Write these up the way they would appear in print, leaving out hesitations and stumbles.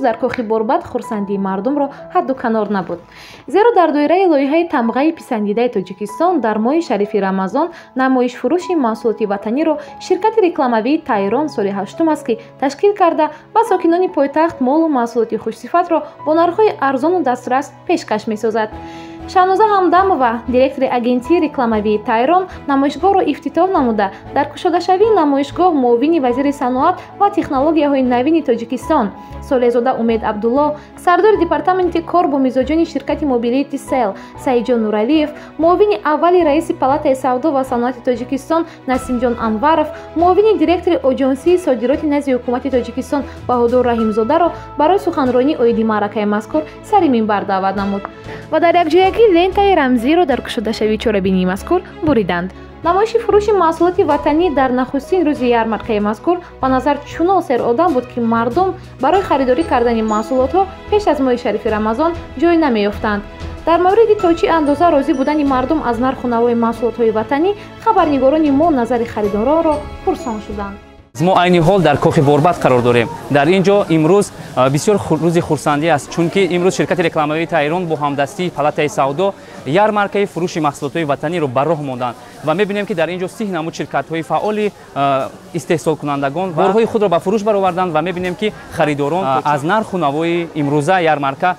Дар кохи Борбад хурсандии мардумро ҳадду канор набуд, зеро дар доираи лоиҳаи Тамғаи писандидаи Тоҷикистон дар моҳи шарифи Рамазон намоишфурӯши маҳсулоти ватаниро ширкати рекламавии Тайрон соли ҳаштум аст, ки ташкил карда, ба сокинони пойтахт молу маҳсулоти хушсифатро бо нархҳои арзону дастрас пешкаш месозад. Шаҳноза Ҳамдамова, директори агентии рекламавии Тайрон, намоишгоҳро ифтитоҳ намуда, дар кушодашавии намоишгоҳ муовини вазири саноат ва технологияҳои навини Тоҷикистон Солеҳзода Умед Абдулло, сардори департаменти кор бо мизоҷони ширкати мобилии Тисел Саидҷон Нуралиев, муовини аввали раиси Палатаи савдо ва саноати Тоҷикистон Насимҷон Анваров, муовини директори Оҷонсии содироти назди ҳукумати Тоҷикистон Баҳодур Раҳимзодаро барои суханронӣ оиди маъракаи мазкур сари минбар даъват намуд ва дар якҷоягӣ лентаи рамзиро дар кушодашавии чорабинии мазкур буриданд. Намоиши фурӯши маҳсулоти ватанӣ дар нахустин рӯзи ярмаркаи мазкур ба назар чунон серодам буд, ки мардум барои харидорӣ кардани маҳсулотҳо пеш аз моҳи шарифи Рамазон ҷой намеёфтанд. Дар мавриди то чӣ андоза розӣ будани мардум аз нарху навои маҳсулотҳои ватанӣ хабарнигорони мо назари харидоронро пурсон шуданд. Мо айни ҳол дар кохи Борбад қарор дорем. Дар ин ҷо имрӯз бисёр рӯзи хурсандӣ аст, чунки имрӯз ширкати рекламавии Тайрон бо ҳамдастии Палатаи савдо ярмаркаи фурӯши маҳсулотҳои ватаниро ба роҳ монданд ва мебинем, ки дар ин ҷо 30 намуд ширкатҳои фаъоли истеҳсолкунандагон борҳои худро ба фурӯш бароварданд ва мебинем, ки харидорон аз нарху навои имрӯза ярмарка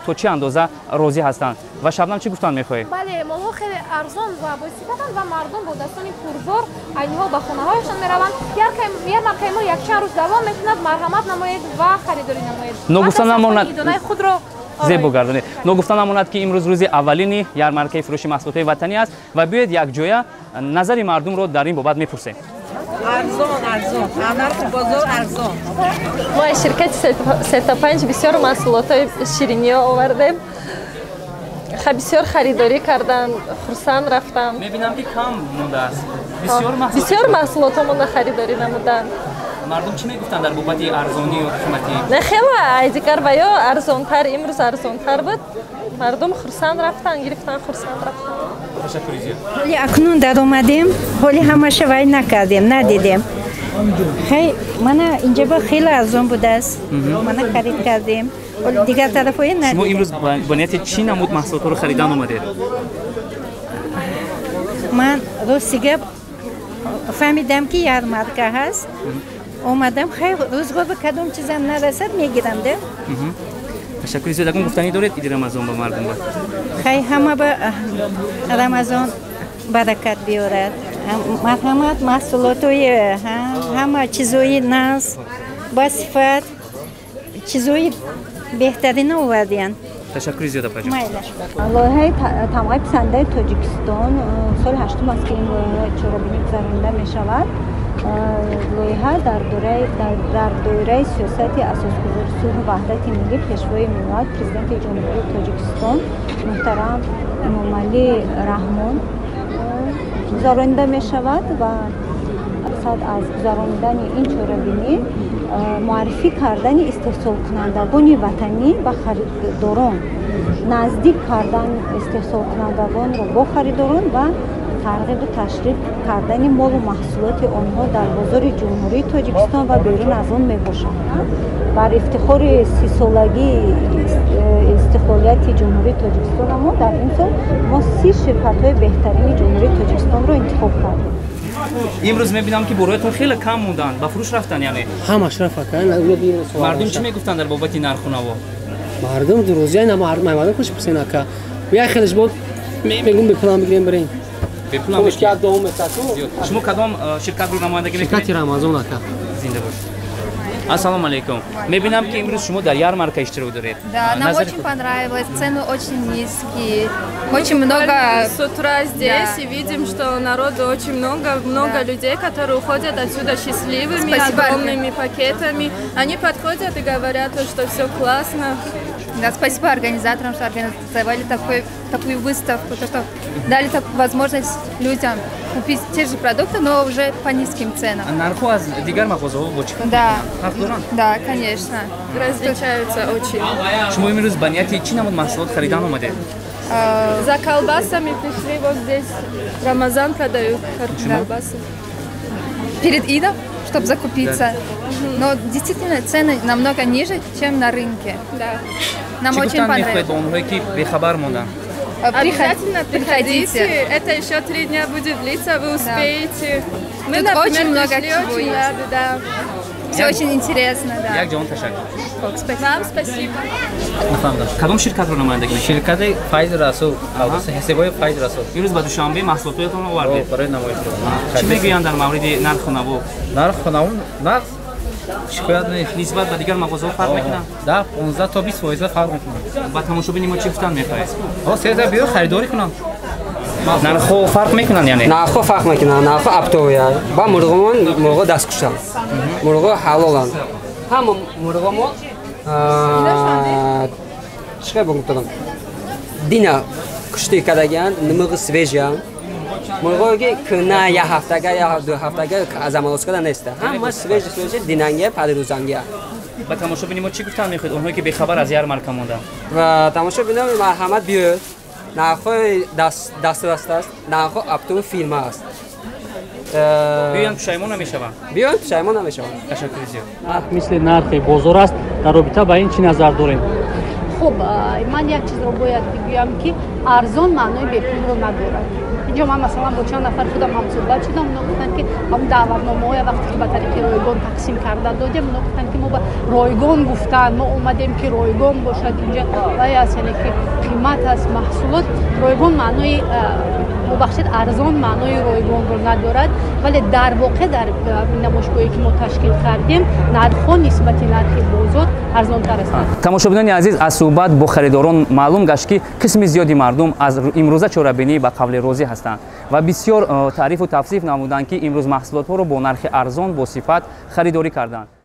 то чӣ андоза розӣ ҳастанд. Ва Шабнам, чӣ гуфтан мехоҳед? Бале, молҳо хеле арзон ва босифатанд ва мардум бо дастони пурбор айни ҳол ба хонаҳояшон мераванд. Ярмаркаи мо якчанд рӯз давом мекунад. Марҳамат намоед ва харидорӣ намоед. Ногуфта намонад, идонаи худро зебо гардонед. Ногуфта намонад, ки имрӯз рӯзи аввалини ярмаркаи фурӯши маҳсулотҳои ватанӣ аст ва биёед, якҷоя назари мардумро дар ин бобат мепурсем. Арзон, арзон, нархи бозор арзон. Мо аз ширкати Сетапанҷ бисёр маҳсулотҳои шириниҳо овардем. Бисёр харидорӣ кардан, хурсанд рафтам. Мебинам, ки кам мондааст бисёр. Бисёр маҳсулотҳо монда, харидорӣ намуданд. Мардум чӣ мегуфтанд дар бобати арзонӣ ё қиматӣ? Не, хеле ай дигар ва ё арзонтар, имрӯз арзонтар буд. Мардум хурсанд рафтанд, гирифтан, хурсанд рафтанд. Ташаккури зиёд. Ҳоли акнун даромадем, ҳоли ҳамаша вай накардем, надидем. Хай, мана инҷаба хеле арзон будааст, мана харид кардем, дигар тарафҳои надидем. Шумо имрӯз бо нияти чӣ намуд маҳсулотҳоро харидан омадед? Ман, рости гап, фаҳмидам, ки ярмарка ҳаст, омадам. Хай, рӯзгор ба кадом чизам нарасад, мегирам да. Ташаккури зиёд. Ягон гуфтанӣ доред иди Рамазон ба мардум? Хай, ҳама ба Рамазон баракат биёрад. Марҳамат, маҳсулотҳои ҳама чизои наз, ба сифат, чизои беҳтарина овардиянд. Ташаккури зиёд, апаҷон. Лоиҳаи Тамғаи писандаи Тоҷикистон соли ҳаштум аст, ки ин чорабинӣ гузаронида мешавад. Лоиҳа дар доираи сиёсати асосгузори сулҳу ваҳдати миллӣ, Пешвои миллат, Президенти Ҷумҳурии Тоҷикистон муҳтарам Эмомалӣ Раҳмон гузаронида мешавад ва мақсад аз гузаронидани ин чорабинӣ муаррифӣ кардани истеҳсолкунандагони ватанӣ ба харидорон, наздик кардан истеҳсолкунандагонро бо харидорон ва тарғибу ташвиқ кардани молу маҳсулоти онҳо дар бозори Ҷумҳурии Тоҷикистон ва берун аз он мебошад. Бар ифтихори 30-солагии истиқлолияти Ҷумҳурии Тоҷикистон мо дар ин сол мо 30 ширкатҳои беҳтарини Ҷумҳурии Тоҷикистонро интихоб кардем. Имрӯз мебинам, ки борҳоятон хеле кам монданд, ба фурӯш рафтанд яъне? Ҳамаш рафт. Мардум чӣ мегуфтанд дар бобати нарху наво? Мардум дурӯзия, мардум хуш пурсен, ака. Як хелеш бод мегум, бепулам бигирем, бирем. Шумо кадом ширкатро намояндагӣ мекунед? Ширкати Рамазон, ака. Зинда бошед. Ассалому алейкум. Мебинам, ки имрӯз шумо дар ярмарка иштирок доред. Да, нам очень понравилось, цены очень низкие, очень много. С утра здесь и видим, что народу очень много, много людей, которые уходят отсюда счастливыми, Спасибо. Огромными пакетами. Они подходят и говорят, что все классно. Да, спасибо организаторам, что организовали такую выставку, то, что дали такую возможность людям купить те же продукты, но уже по низким ценам. Нархҳо аз дигар мағозаҳо бо чӣ Да. фарқ доранд? Да, конечно. Различаются очень. Шумо имрӯз ба нияти чӣ намуд маҳсулот харидан омадед? За колбасами пришли, вот здесь Рамазан продают колбасы. Перед Идом, чтобы закупиться. Но действительно цены намного ниже, чем на рынке. Да. Нам очень понравилось. Обязательно приходите. Это еще 3 дня будет длиться, вы успеете. Мы, Тут например, очень много пришли, чего очень есть. Рады, да. Все очень интересно, да. Як ҷаҳон ташаккур. Вам спасибо. Нафаҳмидам. Кадом ширкатро намояндагӣ мекунед? Ширкати Файз Расул, колбаса ҳисобои Файз Расул. Имрӯз ба Душанбе маҳсулотҳоятонро овардед. Барои намоиш. Чӣ мегӯянд дар мавриди нарху наво? Нарху наво нарх шикоят нест. Нисбат ба дигар мағозаҳо фарқ мекунанд? Да, 15 то 20% фарқ мекунанд. Ба тамошобини мо чӣ гуфтан мехоҳед? Ҳо, сеза биё харидорӣ кунанд. Нархҳо фарқ мекунанд яъне? Нархҳо фарқ мекунанд, нархҳо оптовия. Ба мурғомон мурғо дасткушанд. Мурғо ҳалоланд. Ҳама мурғомо чӣ хел бигӯм? Дина куштӣ кардагианд, мурғи свежиянд. Мурғое ки кӯна як ҳафтага, як ду ҳафтага заморозкада неста. Ҳама свежий свежий динангия, падирӯзангия. Ба тамошобини мо чӣ гуфтан мехоҳед? Онҳое ки бехабар аз ярмарка монданд. Ва тамошобинон марҳамат биёед. Нархҳои дастраст аст, нархҳо оптовый фирма аст. Биёянд, пушаймон намешаванд. Биёянд, пушаймон намешаванд. Ташаккури зиёд. Нарх мисли нархи бозор аст. Дар робита ба ин чӣ назар дорем? Хуб, ман як чизро бояд бигӯям, ки арзон маънои бепулро надорад. Инҷо ман масалан бо чанд нафар худам ҳамсӯҳбат шудам, оно гуфтанд, ки ҳамн даъватномаҳоя вақте ки ба тариқи ройгон тақсим карда додем, оно гуфтанд, ки мо ба ройгон гуфтанд, мо омадем, ки ройгон бошад инҷа, вай аст, яъне ки қимат аст маҳсулот. Ройгон маънои, мубахшед, арзон маънои ройгонро надорад, вале дар воқеъ дар намоишгоҳе ки мо ташкил кардем, нархҳо нисбати нархи бозор арзонтар ҳастанд. Тамошобинони азиз, аз суҳбат бо харидорон маълум гашт, ки қисми зиёди мардум аз имрӯза чорабинӣ ба қавли розӣ ҳастанд ва бисёр таърифу тавсиф намуданд, ки имрӯз маҳсулотҳоро бо нархи арзон, бо сифат харидорӣ карданд.